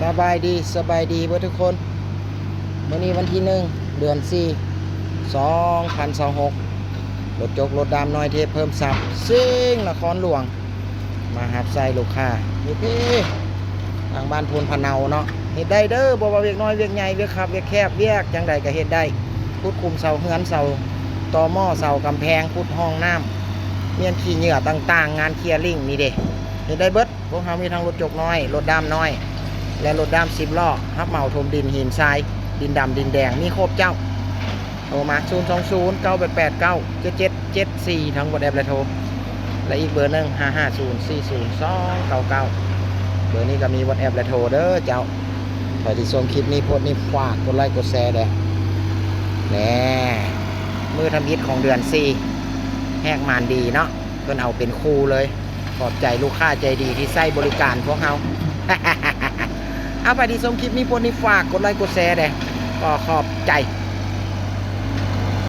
ສະບາຍດີ ສະບາຍດີເບິດທຸກຄົນ. ມື້ນີ້ວັນທີໜຶ່ງ ເດືອນສີ່ ສອງພັນຊາວຫົກ ລົດຈົກລົດດາມນ້ອຍເທບເພີ່ມຊັບ ຊິງນະຄອນຫຼວງ ມາຮັບໃຊ້ລູກຄ້າຢູ່ພີ້ ທາງບ້ານໂພນພະເນົາເນາະ. ເຮັດໄດ້ເດີ ບໍ່ວ່າວຽກນ້ອຍວຽກໃຫຍ່ ວຽກຄັບວຽກແຄບ ວຽກຈັ່ງໃດກໍເຮັດໄດ້. ຂຸດຂຸມເສົາເຮືອນ ເສົາຕໍໝໍ້ ເສົາກຳແພງ ຂຸດຮ່ອງນ້ຳ ມ້ຽນຂີ້ເຫຍື້ອຕ່າງໆ ງານເຄຍລິ້ງນີ້ເດ້ ເຮັດໄດ້ເບິດ. ພວກເຮົາມີທັງລົດຈົກນ້ອຍ ລົດດ້າມນ້ອຍ ແລະ ລົດດ້າມສິບລໍ້ ຮັບເໝົາຖົມດິນ ຫີນຊາຍ ດິນດຳ ດິນແດງ ມີຄົບເຈົ້າ. ໂທມາ ສູນສອງສູນ ເກົ້າແປດແປດເກົ້າ ເຈັດເຈັດເຈັດສີ່ ທັງ WhatsApp ແລະ ໂທ ແລະ ອີກເບີໜຶ່ງ ຫ້າຫ້າສູນ ສີ່ສູນ ສອງເກົ້າເກົ້າ. ເບີນີ້ກໍມີ WhatsApp ແລະ ໂທເດີເຈົ້າ. ໃຜທີ່ຊົມຄລິບນີ້ ໂພສນີ້ ຝາກກົດໄລກົດແຊແດ່. ແນ່ ມື້ທຳອິດຂອງເດືອນສີ່ ແຮກມານດີເນາະ ເພິ່ນເອົາເປັນຄູ່ເລີຍ. ຂອບໃຈລູກຄ້າໃຈດີທີ່ໃຊ້ບໍລິການພວກເຮົາ. ເອົາ ໃຜທີ່ຊົມຄລິບນີ້ ໂພສນີ້ ຝາກກົດໄລກົດແຊແດ່ ກໍຂອບໃຈ.